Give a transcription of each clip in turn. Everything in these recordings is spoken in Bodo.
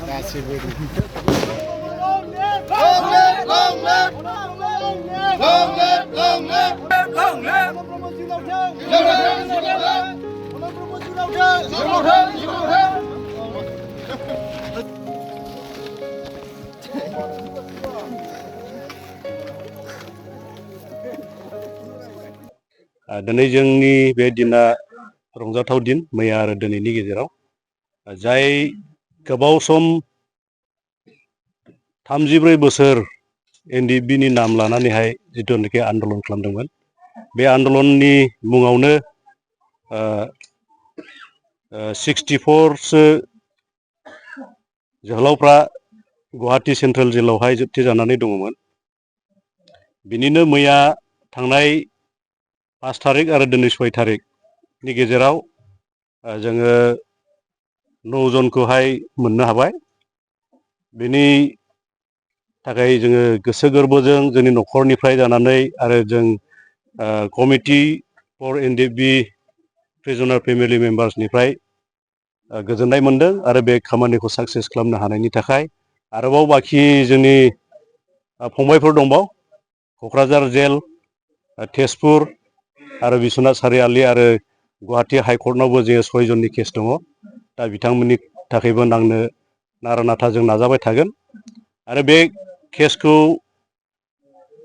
गासिबो दिनै जोंनि बे दिना रंजाथाव दिन मैया आरो दिनैनि गेजेराव जाय गोबाव सम 34 बोसोर एनडिएफबि नाम लानानैहाय जिथुनाखि आन्दलन खालामदोंमोन बे आन्दलननि मुङावनो 64सो जोहोलावफ्रा गुवाहाटी सेन्ट्रेल जेलावहाय जोबथे जानानै दङमोन। बिनिनो मैया थांनाय 5 तारिख आरो दिनै 6 तारिखनि गेजेराव जोङो 9 जनखौहाय मोननो हाबाय। बेनि थाखाय जोङो गोसो गोरबोजों जोंनि न'खरनिफ्राय जानानै आरो जों कमिटि फर एनडिएफबि प्रिजनार फेमिलि मेम्बार्सनिफ्राय गोजोननाय मोनदों आरो बे खामानिखौ साक्सेस खालामनो हानायनि थाखाय। आरोबाव बाखि जोंनि फंबायफोर दंबावो क'क्राझार जेल, तेजपुर आरो बिश्वनाथ सारिआलि आरो गुवाहाटी हाइकर्टआवबो जोङो 6 जननि केस दङ। दा बिथांमोननि थाखायबो नांनो नारा नाथा जों नाजाबाय थागोन आरो बे केसखौ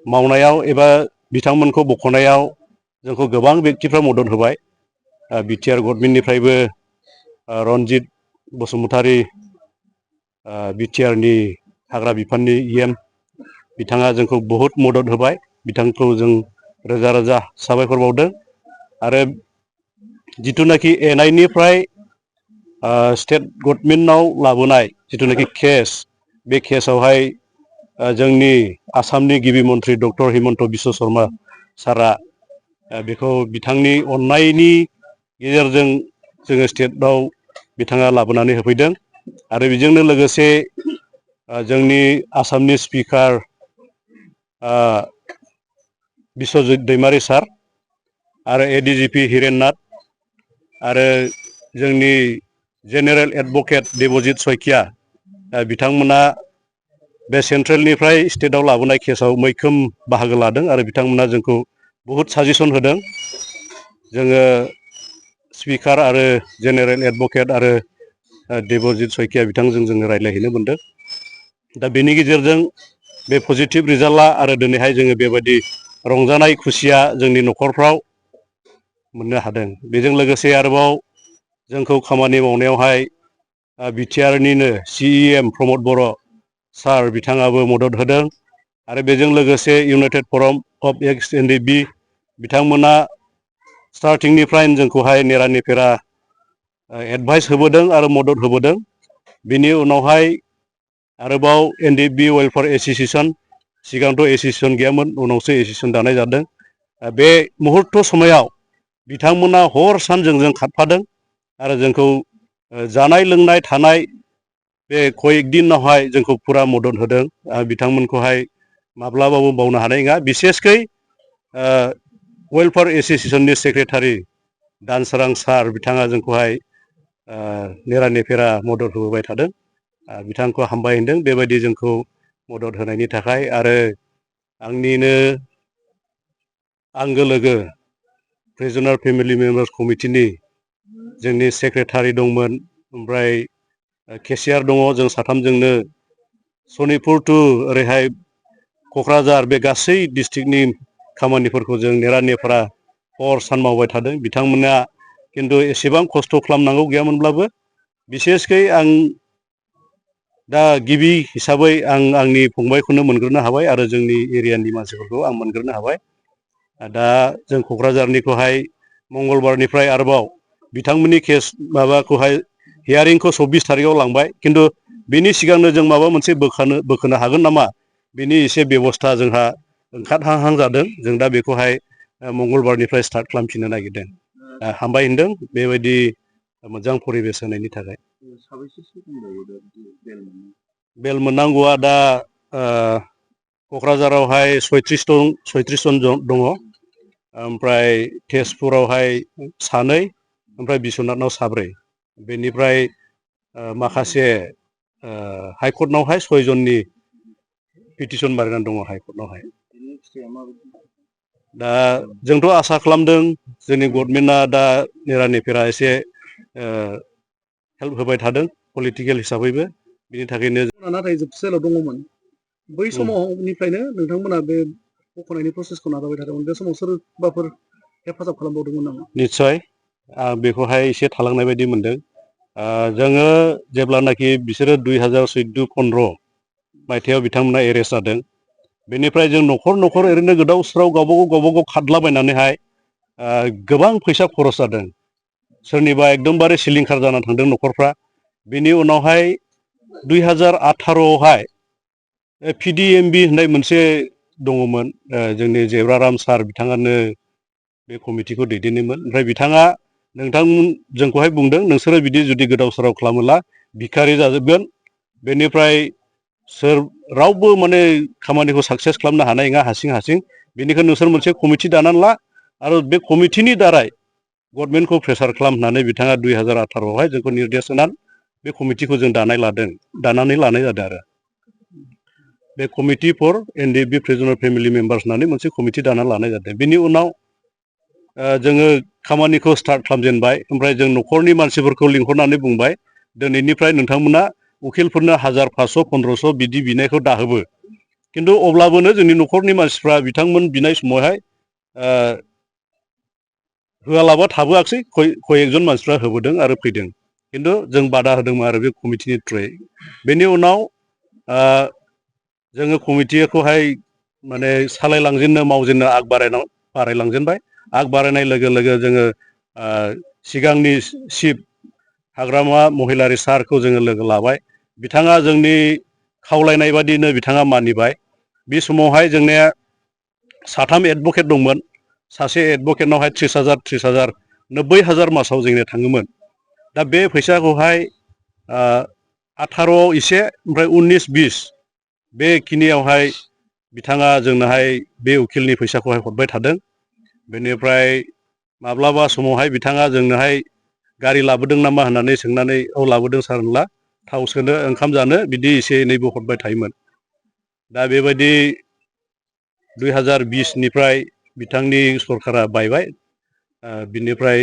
मावनायाव एबा बिथांमोनखौ बख'नायाव जोंखौ गोबां बेक्तिफ्रा मदद होबाय। बिटिआर गभर्नमेन्टनिफ्रायबो रनजित बसुमतारी बिटिआरनि हाग्रा बिफाननि EM बिथाङा जोंखौ बहुत मदद होबाय। बिथांखौ जों रोजा रोजा साबायखर बावदों आरो जिथुनाखि एनआइनिफ्राय स्टेट गभर्नमेन्टआव लाबोनाय जिथुनाखि केस बे केसआवहाय जोंनि आसामनि गिबि मन्थ्रि डक्टर हिमन्त बिश्व शर्मा सारआ बेखौ बिथांनि अननायनि गेजेरजों जोङो स्टेटआव बिथाङा लाबोनानै होफैदों आरो बेजोंनो लोगोसे जोंनि आसामनि स्पिकार बिश्वजित दैमारी सार आरो ADGP हिरेन नाथ आरो जोंनि जेनेरेल एडभकेट देबजित सयखिया बिथांमोना बे सेन्ट्रेलनिफ्राय स्टेटआव लाबोनाय केसाव मैखोम बाहागो लादों आरो बिथांमोना जोंखौ बहुद साजेसन होदों। जोङो स्पिकार आरो जेनेरेल एडभकेट आरो देबजित सयखिया बिथांजों जोङो रायज्लायहैनो मोनदों। दा बेनि गेजेरजों बे पजिटिभ रिजाल्टआ आरो दिनैहाय जोङो बेबायदि रंजानाय खुसिया जोंनि न'खरफ्राव मोननो हादों। बेजों लोगोसे आरोबाव जोंखौ खामानि मावनायावहाय बिटिआरनिनो CEM प्रमद बर' सार बिथाङाबो मदद होदों आरो बेजों लोगोसे इउनाइटेड फराम अफ एक्स एनडिएफबि बिथांमोना स्टार्टिंनिफ्रायनो जोंखौहाय नेरा नेफेरा एडभाइस होबोदों आरो मदद होबोदों। बिनि उनावहाय आरोबाव एनडिएफबि वेलफेयार एस'सिएसन सिगांथ' एस'सिएसन गैयामोन उनावसो एस'सिएसन दानाय जादों। बे मुहुर्त समायाव बिथांमोना हर सान जोंजों खारफादों आरो जोंखौ जानाय लोंनाय थानाय बे कयेक दिनावहाय जोंखौ फुरा मदद होदों। बिथांमोनखौहाय माब्लाबाबो बावनो हानाय नङा। बिसेसकै वेलफेयार एस'सिएसननि सेक्रेटारि दानसोरां सार बिथाङा जोंखौहाय नेरा नेफेरा मदद होबोबाय थादों। बिथांखौ हामबाय होनदों बेबायदि जोंखौ मदद होनायनि थाखाय। आरो आंनिनो आंगो लोगो प्रिजनार फेमिलि मेम्बार्स कमिटिनि जोंनि सेक्रेटारि दंमोन, ओमफ्राय केसियार दङ, जों साथामजोंनो सनितपुर टु ओरैहाय क'क्राझार बे गासै डिस्ट्रिक्टनि खामानिफोरखौ जों नेरा नेफेरा हर सान मावबाय थादों। बिथांमोना खिन्थु एसेबां खस्थ' खालामनांगौ गैयामोनब्लाबो बिसेसकै आं दा गिबि हिसाबै आं आंनि फंबायखौनो मोनग्रोनो हाबाय आरो जोंनि एरियानि मानसिफोरखौ आं मोनग्रोनो हाबाय। दा जों क'क्राझारनिखौहाय मंगलबारनिफ्राय आरोबाव बिथांमोननि केस माबाखौहाय हियारिंखौ 24 तारिखआव लांबाय। खिन्थु बेनि सिगांनो जों माबा मोनसे बोखोनो हागोन नामा बेनि एसे बेबस्था जोंहा ओंखारहांहां जादों। जों दा बेखौहाय मंगलबारनिफ्राय स्टार्ट खालामफिननो नागिरदों। हामबाय होनदों बेबायदि मोजां परिबेस होनायनि थाखाय। बेल मोननांगौआ दा क'क्राझारावहाय 36 जन दङ, ओमफ्राय तेजपुरावहाय 2, ओमफ्राय बिश्वनाथनाव 3। बेनिफ्राय माखासे हाइकर्टनावहाय 6 जननि पिटिसन बानायनानै दङ हाइकर्टनावहाय। दा जोंथ' आसा खालामदों जोंनि गभर्नमेन्टआ दा नेरा नेफेरा एसे हेल्प होबाय थादों पलिटिकेल हिसाबैबो बिनि थाखायनो नाथाय जोबथेसालियाव दङमोन बै समावनिफ्रायनो नोंथांमोना बे बख'नायनि प्रसेसखौ नाजाबाय थादोंमोन बे समाव सोरबाफोर हेफाजाब खालामबावदोंमोन नामा? निस्सय आं बेखौहाय एसे थालांनाय बायदि मोनदों। जोङो जेब्लानाखि बिसोरो 2014-15 मायथाइयाव बिथांमोना एरेस्ट जादों बेनिफ्राय जों न'खर न'खर ओरैनो गोदाव सोराव गावबागाव खारलाबायनानैहाय गोबां फैसा खरस जादों। सोरनिबा एकदमबारे सिलिंखार जाना थांदों न'खरफ्रा। बेनि उनावहाय 2018आवहाय PDMB होननाय मोनसे दङमोन जोंनि जेब्राराम सार बिथाङानो बे कमिटिखौ दैदेनोमोन। ओमफ्राय बिथाङा जोंखौहाय बुंदों नोंसोरो बिदि जुदि गोदाव सोराव खालामोब्ला भिखारि जाजोबगोन बेनिफ्राय रावबो माने खामानिखौ साक्सेस खालामनो हानाय नङा हारसिं बेनिखायनो नोंसोर मोनसे कमिटि दानानै ला आरो बे कमिटिनि दाराय गभर्नमेन्टखौ प्रेसार खालामनानै बिथाङा 2018आवहाय जोंखौ निर्देश होनानै बे कमिटिखौ जों दानानै लानाय जादों आरो बे committee for NDFB prisoner family members होननानै मोनसे कमिटि दानानै लानाय जादों। बेनि उनाव जोङो खामानिखौ स्टार्ट खालामजेनबाय। ओमफ्राय जों न'खरनि मानसिफोरखौ लिंहरनानै बुंबाय दिनैनिफ्राय नोंथांमोना उखिलफोरनो 1000, 500, 1500 बिदि बिनायखौ दाहोबो। खिन्थु अब्लाबोनो जोंनि न'खरनि मानसिफ्रा बिथांमोन बिनाय समावहाय होआलाबा थाबोआखिसै कयेकजन मानसिफ्रा होबोदों आरो फैदों। खिन्थु जों बादा होदोंमोन आरो बे कमिटिनि थ्रुयै। बेनि उनाव जोङो कमिटिखौहाय माने मावजेननो आग बारायलांजेनबाय। आग बारायनाय लोगो लोगो जोङो सिगांनि चिफ हाग्रामा महिलारि सारखौ जोङो लोगो लाबाय। बिथाङा जोंनि खावलायनाय बादिनो बिथाङा मानिबाय। बे समावहाय जोंनिया 3 एडभकेट दंमोन। सासे एडभकेटनावहाय 30,000 90,000 मासाव जोंनिया थाङोमोन। दा बे फैसाखौहाय 18आव एसे ओमफ्राय 19-20 बेखिनियावहाय बिथाङा जोंनोहाय बे उकिलनि फैसाखौहाय हरबाय थादों। बेनिफ्राय माब्लाबा समावहाय बिथाङा जोंनोहाय गारि लाबोदों नामा होननानै सोंनानै औ लाबोदों सार होनब्ला थाव सोनो ओंखाम जानो बिदि एसे एनैबो हरबाय थायोमोन। दा बेबायदि 2020निफ्राय बिथांनि सरकारा बायबाय। बिनिफ्राय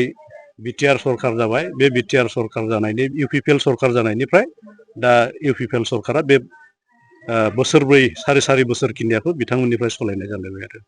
बिटिआर सरकार जाबाय। बे बिटिआर सरकार जानायनि UPPL सरकार जानायनिफ्राय दा UPPL सरकारा बे बोसोरब्रै साराय 4 बोसोर खिनियाखौ बिथांमोननिफ्राय सालायनाय जालायबाय आरो